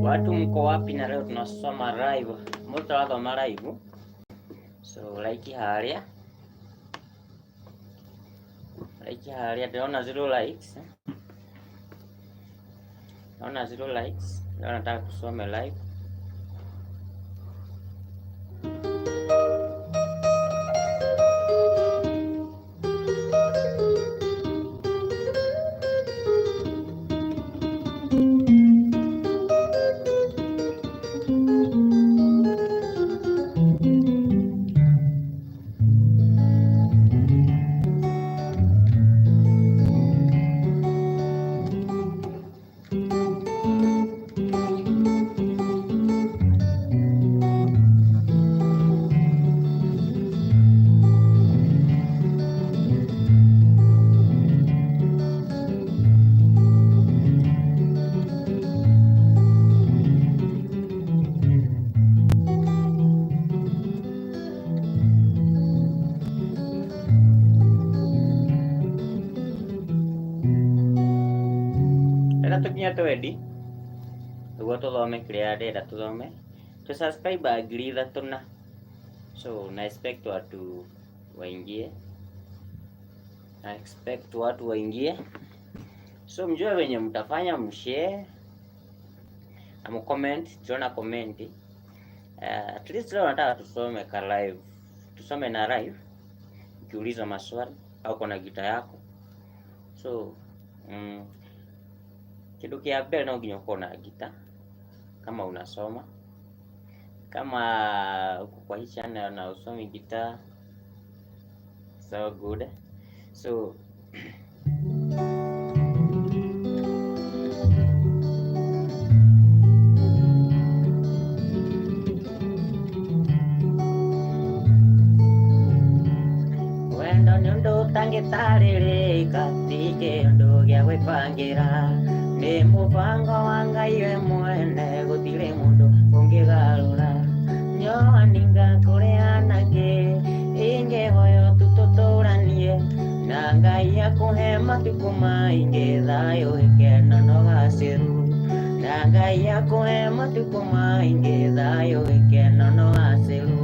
Watu mko wapi? Na leo tunasoma live, mtu turathoma live, so like haria, like haria. Ndĩrona zero likes, eh? Naona zero likes. Leo nataka tusome live. Reka tũkinya twendi nĩguo tũthome kĩrĩa ndĩrenda tũthome. Tũ subscriber 3,000 na so na expect watu waingie, na expect watu waingie, so mjue wenye mtafanya, mshare na mcomment, tuona comment. At least leo nataka tusome ka live, tusome na live, ukiuliza maswali au kuna gita yako so kindu kia mbere no nginya ukorwo na ngita kama unasoma. Kama uko kwa hii channel na usomi gita, so good. So wendo nĩ ũndũ ũtangĩtarĩrĩka, ti kĩndũ gĩa gwĩbangĩra, nĩ mũbango wa Ngai we mwene, gũtirĩ mũndũ ũngĩgarũra. Njoani ngakũrĩha nakĩ, ingĩhoywo tu tũtũranie, na Ngai akũhe matukũ maingĩ, thayũ, gĩkeno na ũgacĩru. Na Ngai akũhe matukũ maingĩ, thayũ, gĩkeno na ũgacĩru.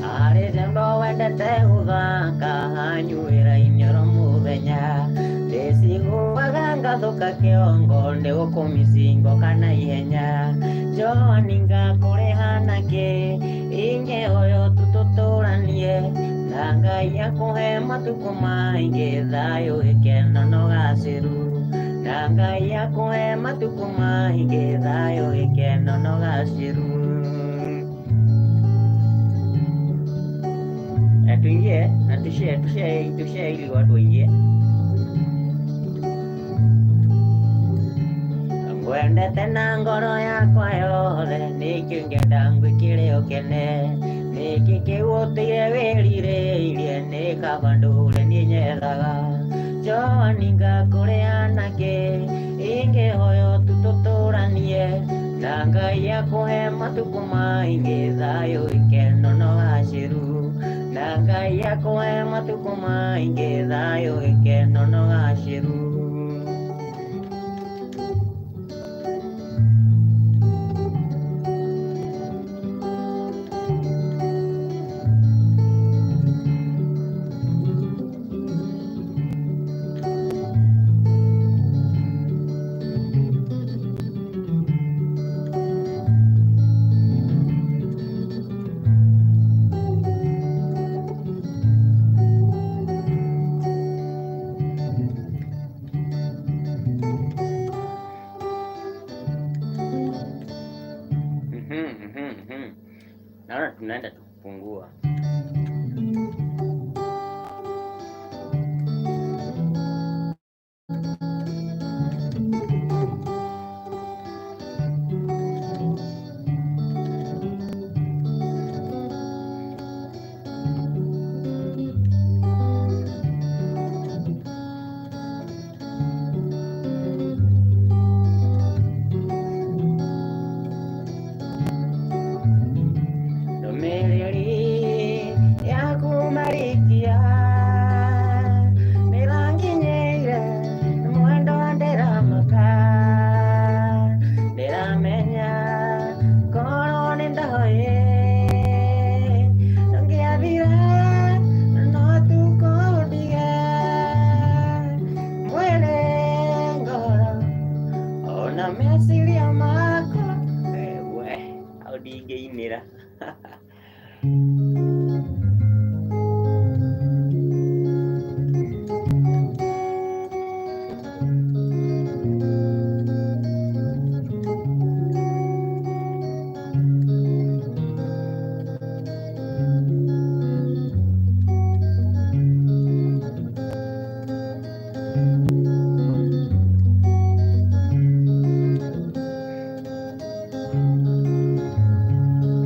Harĩ themba wendete gũthaka, hanyuĩra iniũrũ mũthenya, ndĩciguaga ngathũka kĩongo, nĩgũkũmicingo kana ihenya. Njoani ngakũrĩha nakĩ, ingĩhoywo tu tũtũranie, na Ngai akũhe matukũ maingĩ, thayũ, gĩkeno na ũgacĩru. Na Ngai akũhe matukũ maingĩ, thayũ, gĩkeno na ũgacĩru. Tuingie na tushare, tushare, tushare ili watu waingie. Ngwendete na ngoro yakwa yothe, nĩkĩo ingĩenda ngwĩkĩre ũkene, nĩkĩ kĩu ũtũire wĩrirĩirie, nĩ kaba ndũre niĩ nyethaga. Njoani ngakũrĩha nakĩ, ingĩhoywo tu tũtũranie, na Ngai akũhe matukũ maingĩ, thayũ, gĩkeno na ũgacĩru. Na Ngai akũhe matukũ maingĩ, thayũ, gĩkeno na ũgacĩru. Naona tunaenda tukipungua.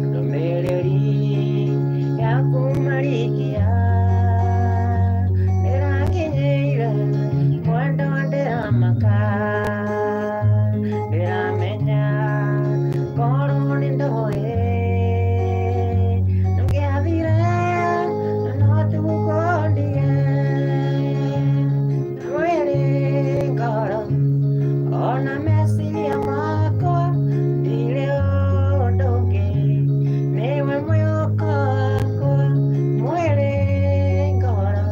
Ndũmĩrĩri ya kũmarikia ndĩrakinyĩire mwendwa ndĩramaka ndĩramenya korwo nĩ ndoĩ ndũngĩathire no tũkũndige mwĩrĩ ngoro ona meciria makwa ndirĩ ũndũ ũngĩ nĩwe mwĩhoko wakwa mwĩrĩ ngoro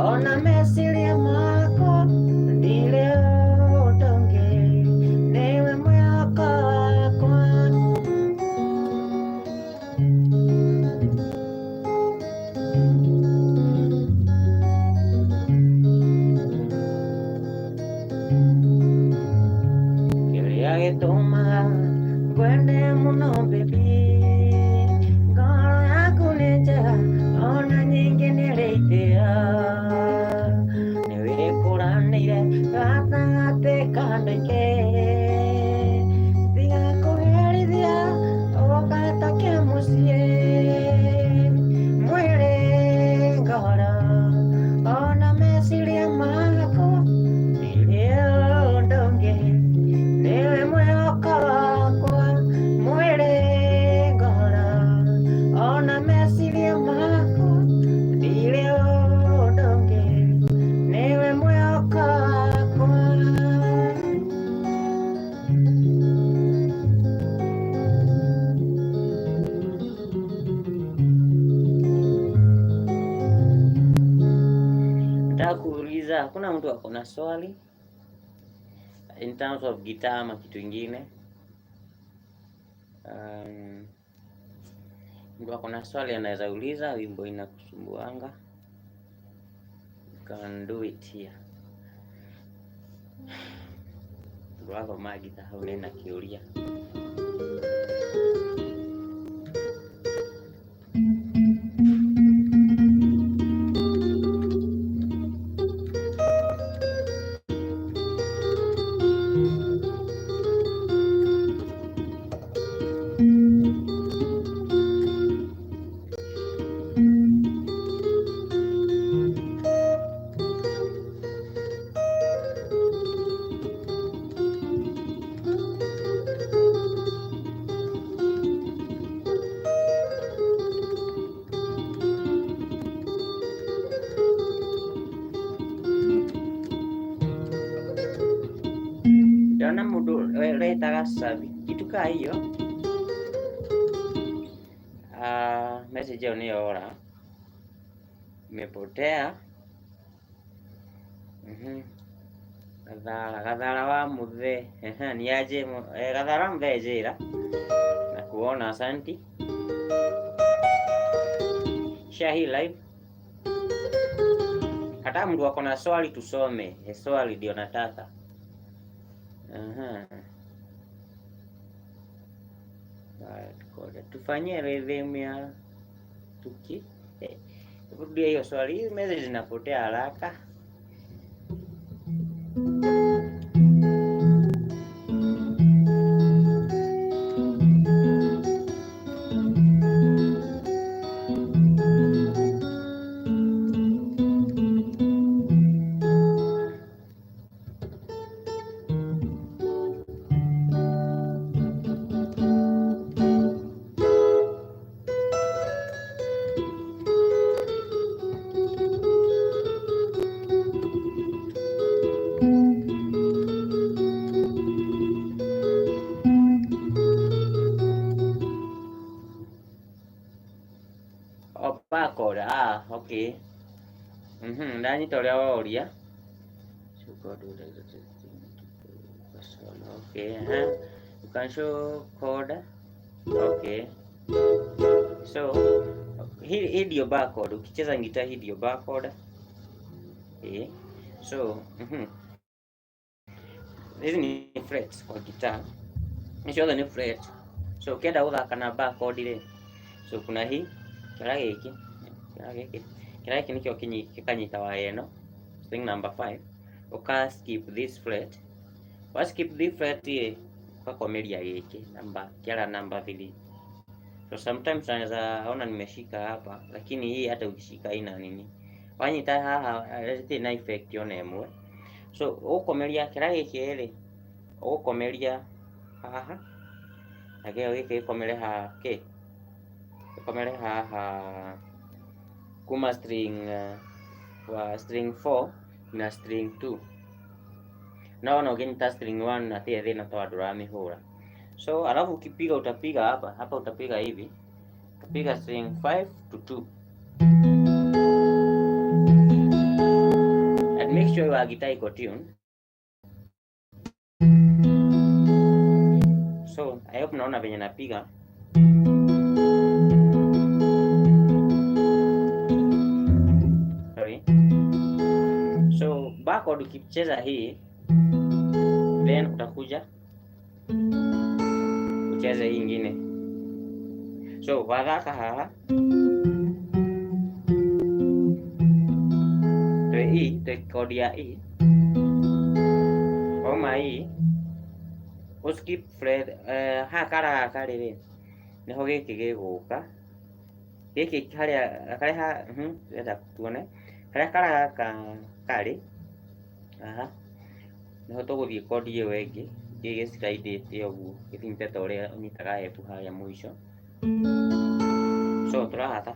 ona meciria makwa ndirĩ ũndũ ũngĩ nĩwe mwĩhoko wakwa. Kĩrĩa gĩtũmaga ngwende mũno baby ngoro yaku nĩ njega ona nyingĩ nĩ rĩitĩa nĩ wĩkũranĩire gatagatĩ ka andũ aingĩ tiga kũherithia ũgatoke mũciĩ mwĩrĩ ngoro ona meciria makwa ndirĩ ũndũ ũngĩ nĩwe mwĩhoko wakwa mwĩrĩ ngoro ona meciria makwa ndirĩ ũndũ ũngĩ nĩwe mwĩhoko wakwa. Nataka kuuliza, hakuna mtu ako na swali in terms of guitar ama kitu ingine? Mtu ako na swali anaweza uliza, wimbo inakusumbuanga, you can do it here. Ndwathoma guitar hau nĩna kĩũria. Ndona mũndũ retaga sabi kitu kaa hiyo. Message ĩyo nĩyora imepotea. Gathara Gathara wa Muthe. Ehe, ni aje Gathara wa Muthe njĩra na kuona asanti. Share hii live. Hata mtu ako na swali tusome. Swali ndio nataka. Aha. Tufanyie rhythm ya tuki. Rudia hiyo swali. Hii message zinapotea haraka. Oh, barcode. Ah, okay. Ndanyita ũrĩa woria. Okay, You can show code. Okay. So hii ndio bar chord. Ukicheza gitaa hii ndio bar chord. Eh. So, hizi ni frets kwa gitaa. Ciothe nĩ fret. So ukienda guthaka na bar chord rĩ, so kuna hii kĩara gĩkĩ, kĩara gĩkĩ, kĩara gĩkĩ nĩkĩo gĩkanyita waya ĩno, string number 5. Uka skip this fret. Wa skip this fret rĩ, ukakomeria gĩkĩ namba kĩara number 3. So sometimes naweza ona nimeshika hapa, lakini hii hata ukishika ina nini, wanyita haha ĩtirĩ na effect ona ĩmwe. So ũgũkomeria kĩara gĩkĩ rĩ, ũgũkomeria haha na kĩo gĩkĩ gĩkomere haha kĩ gĩkomere haha kuma string wa string 4 na string 2. No ona ũkĩnyita string 1 na tirĩ thĩna tondũ ndũramĩhũra. So alafu ukipiga utapiga hapa hapa, utapiga hivi, utapiga string 5 to 2 and make sure your guitar iko tune. So I hope naona venye napiga. Sorry. So bar chord ukicheza hii, then utakuja ucheze hii ingine. So wathaka haha twe E, twe chord ya E, wauma E skip fret, haha kara gaka rĩrĩ nĩho gĩkĩ gĩgũka gĩkĩ harĩa karĩa ha ndĩrenda tuone harĩa kara gaka karĩ haha nĩho tũgũthiĩ chord ĩyo ĩngĩ gĩgĩslidĩte ũguo gĩthiĩte ta ũrĩa ũnyitaga F harĩa mũico. So tũrahatha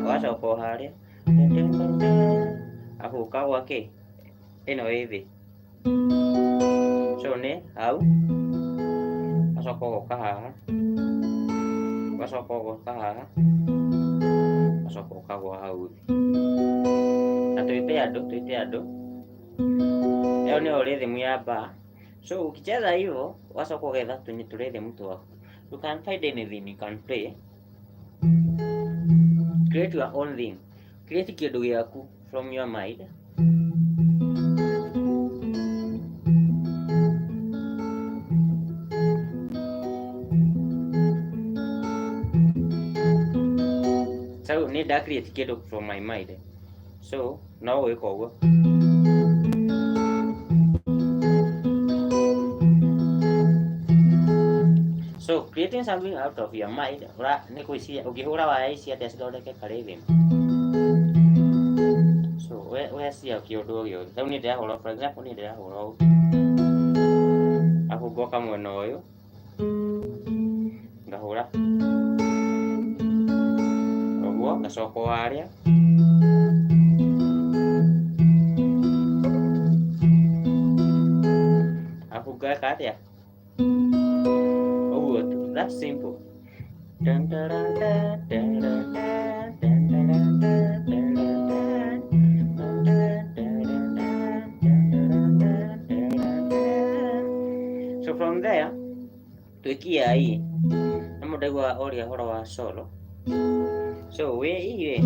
ũgacoka o harĩa arabu ũkagwa kĩ ĩno ĩ thĩ. So nĩ hau ũgacoka ũgoka haha ũgacoka ũgoka haha ũgacoka ũkagwa hau thĩ. Na twĩte andũ twĩte andũ, ĩyo nĩyo rhythm ya bar. So ukicheza hivyo ũgacoka ũgetha tũ rhythm twaku. You can find anything you can play. Create your own thing. Create kĩndũ gĩaku from your mind. So nĩ nda create kĩndũ from my mind. So no gwĩka ũguo. So creating something out of your mind, ura nĩ gwĩciria ũngĩhũra waya ici atĩa cithondeke ka rhythm. So weciria kĩũndũ o gĩothe. Rĩu niĩ ndĩrahũra, for example niĩ ndĩrahũra ũũ. Arabu ngoka mwena ũyũ ngahũra ũguo, ngacoka o harĩa arabu ngeka atĩa ũguo tu. That's simple. Dun, dun, dun, dun, dun, dun, dun, dun, dun, dun, dun, dun, dun, dun, dun, dun, dun. So from there twikia hii nĩ mũndũ aiguaga oria ũhoro wa solo. So wĩ E rĩ,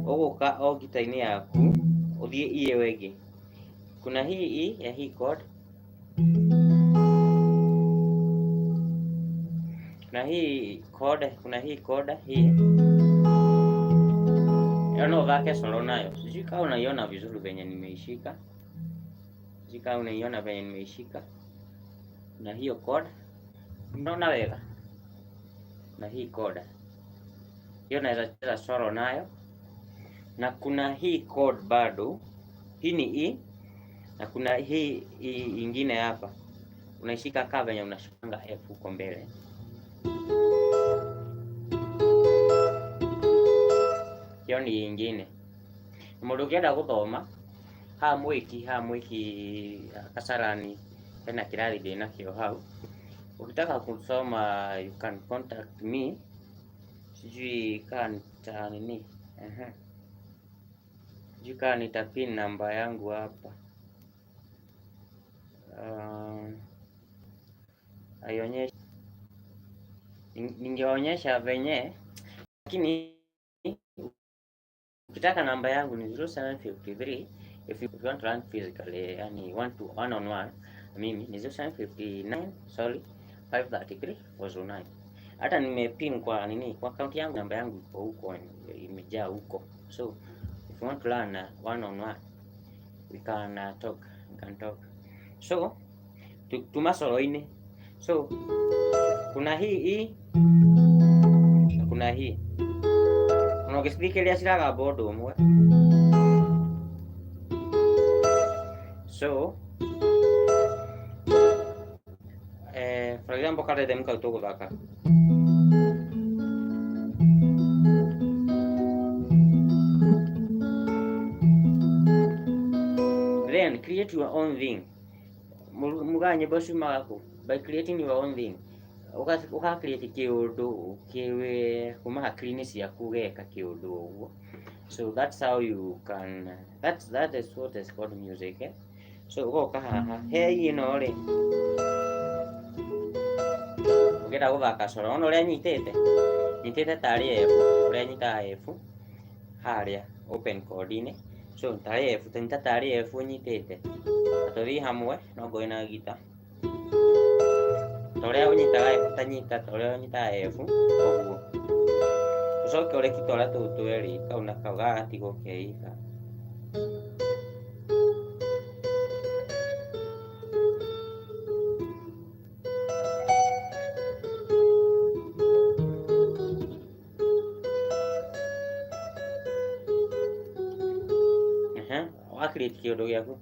ũgũka o gita-inĩ yaku ũthiĩ E ĩyo ĩngĩ. Kuna hii E ya hii chord na hii chord, kuna hii chord hii ĩyo no ũthake solo nayo. Sijui kama unaiona vizuri venye nimeishika, sijui kama unaiona venye nimeishika. Na hiyo chord unaona wega, na hii chord hiyo naweza cheza solo nayo, na kuna hii chord bado, hii ni E na kuna hii ingine hapa unaishika kaa venye unashikanga F huko mbele. Hiyo ni ingine. Mũndũ ũngĩenda gũthoma haha Mwiki, haha Mwiki Kasarani hena kĩrathi ndĩnakĩo hau. Ukitaka kusoma you can contact me. Sijui kaa nita nini, sijui kaa nita pin namba yangu hapa. Haionyeshi. Ningewaonyesha venye, lakini ukitaka namba yangu ni 0753 if you want to learn physically, yani one to one on one, mimi ni 0759, sorry, 533 409. Hata nimepin kwa nini, kwa account yangu, namba yangu iko huko, imejaa huko. So if you want to learn one on one, we can talk, we can talk. So tuma solo-inĩ. So kuna hii hii na kuna hii, ona ũgĩcithikĩrĩria ciragamba ũndũ ũmwe. So for example, karĩthĩmu kau tũgũthaka. Then create your own thing. Muga nyĩmbo ciumaga kũ? By creating your own thing. Ũga create kĩũndũ kĩwe kuma hakiri-inĩ ciaku, ũgeka kĩũndũ ũguo. So that's how you can, that is what is called music, eh? So ũgoka haha he ĩno rĩ, ũngĩenda gũthaka solo, ona ũrĩa nyitĩte, nyitĩte tarĩ F, ũrĩa nyitaga F harĩa open chord-inĩ. So tarĩ F, tanyita tarĩ F ũnyitĩte, na tũthiĩ hamwe no ngorwo na gita ta ũrĩa ũnyitaga F, tanyita ta ũrĩa ũnyitaga F ũguo, ũcoke ũreki twarĩa tũu twerĩ, kau na kau gagatigwo ke ika. Ehe, wa create kĩũndũ gĩaku.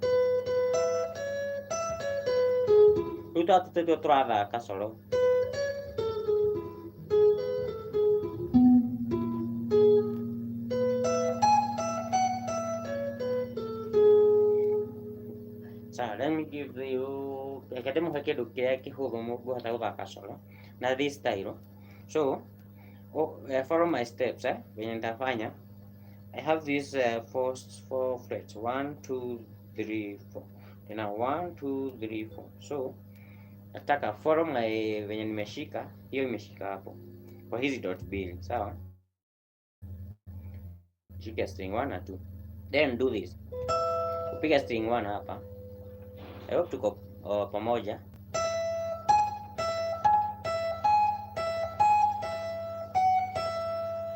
Rĩu twatũ tũtũ tũrathaka solo. Sawa, let me give you, reke ndĩmũhe kĩndũ kĩrĩa kĩhũthũ mũngĩhota gũthaka solo na this style. So follow my steps, eh, venye nitafanya. I have these four frets, 1 2 3 4, tena 1 2 3 4. So nataka follow my venye nimeshika hiyo, imeshika hapo kwa hizi dot mbili, sawa? Shika string 1 na 2, then do this, upiga string 1 hapa. I hope tuko pamoja.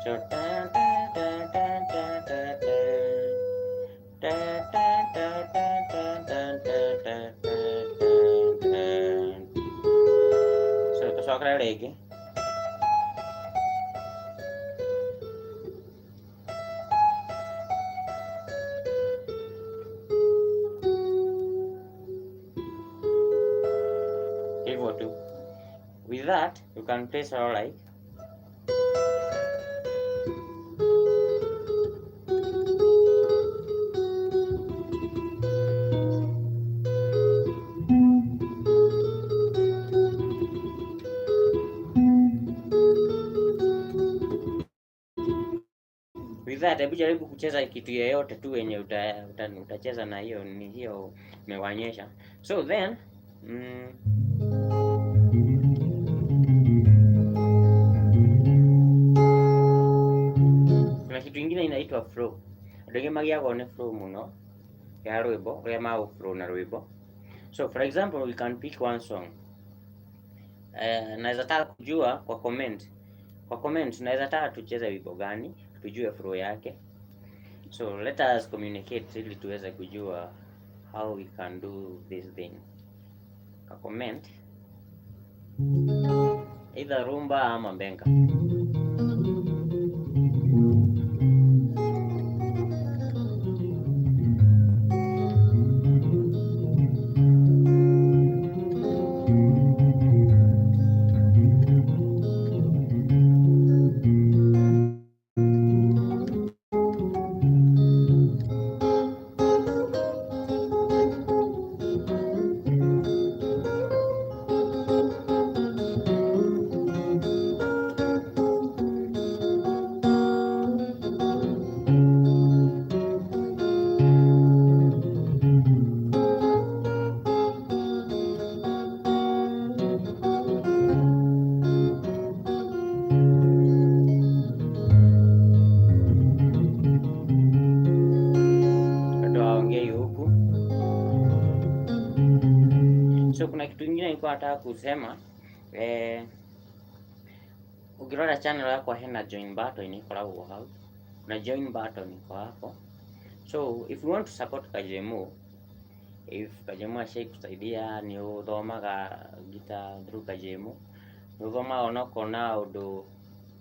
So ta ta ta ta ta ta ta ta ta ta ta ta ta ta ta ta. So tũcokere rĩngĩ. Hivyo tu. With that you can play solo like. With that, hebu jaribu kucheza kitu yeyote tu yenye utacheza na hiyo ni hiyo nimewanyesha. So then kuna kitu ingine inaitwa flow. Andũ aingĩ magiagwo nĩ flow mũno ya rwĩmbo, ũrĩa magũ flow na rwĩmbo. So for example, we can pick one song. Naweza taka kujua kwa comment. Kwa comment naweza taka tucheze wimbo gani, tujue flow yake. So let us communicate ili tuweze kujua how we can do this thing. Kwa comment either rumba ama benga. Nilikuwa nataka kusema, ukirora channel yakwa hena join button ikoragwo hau na join button iko hapo. So if you want to support Kajemo, if Kajemo ashai kusaidia, ni uthomaga guitar through Kajemo, ni uthomaga ona ũkona ũndũ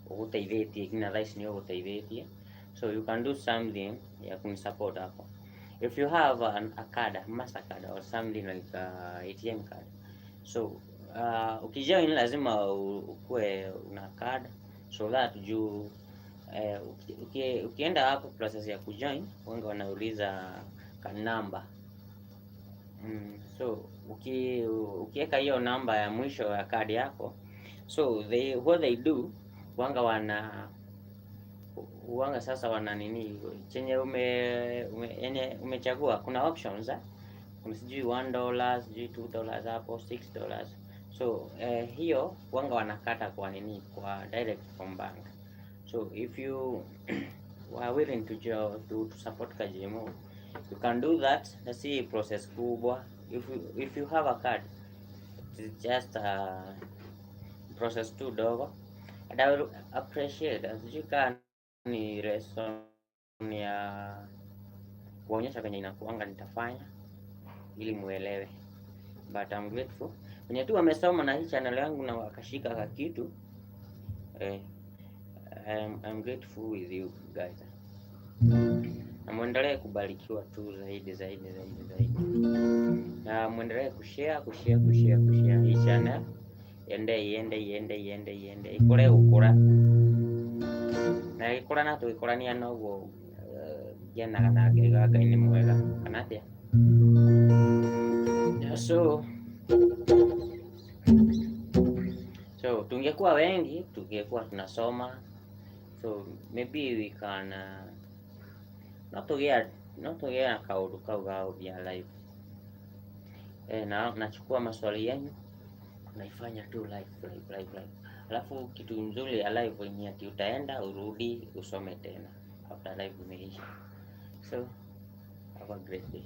ũgũteithĩtie nginya thaa ici nĩ ũgũteithĩtie, so you can do something ya kunisupport hapo. If you have a card, a Mastercard or something like a ATM card, so ukijoin lazima ukuwe una card so that juu ukienda hapo process ya kujoin, wengi wanauliza ka number. So ukiweka hiyo namba ya mwisho ya kadi yako, so they what they do, wanga wana wanga sasa wana nini chenye ume yenye umechagua. Kuna options, eh? Kuna sijui $1, sijui $2 hapo, $6. So hiyo wanga wanakata kwa nini, kwa direct from bank. So if you are willing to support Kajemo, you can do that, na si process kubwa. If you have a card, it's just a process tu dogo, and I will appreciate. Sijui kaa ni lesson ya kuonyesha venye inakuanga nitafanya ili muelewe, but I'm grateful wenye tu wamesoma na hii channel yangu na wakashika ka kitu. I'm grateful with you guys, na muendelee kubarikiwa tu zaidi zaidi zaidi zaidi, na muendelee kushare, kushare, kushare, kushare hii channel, ende iende iende iende iende ikure gukura na gĩkũra na tũgĩkũrania noguo ngenaga na ngaiga Ngai nĩ mwega kana atĩa. So tungekuwa wengi, tungekuwa tunasoma, so maybe we can no tũgĩe na kaũndũ kau ga gũthiĩ live, na nachukua maswali yenu, naifanya tu live, live, live, live. Alafu kitu nzuri ya live ni ati utaenda urudi usome tena after live imeisha. So have a great day.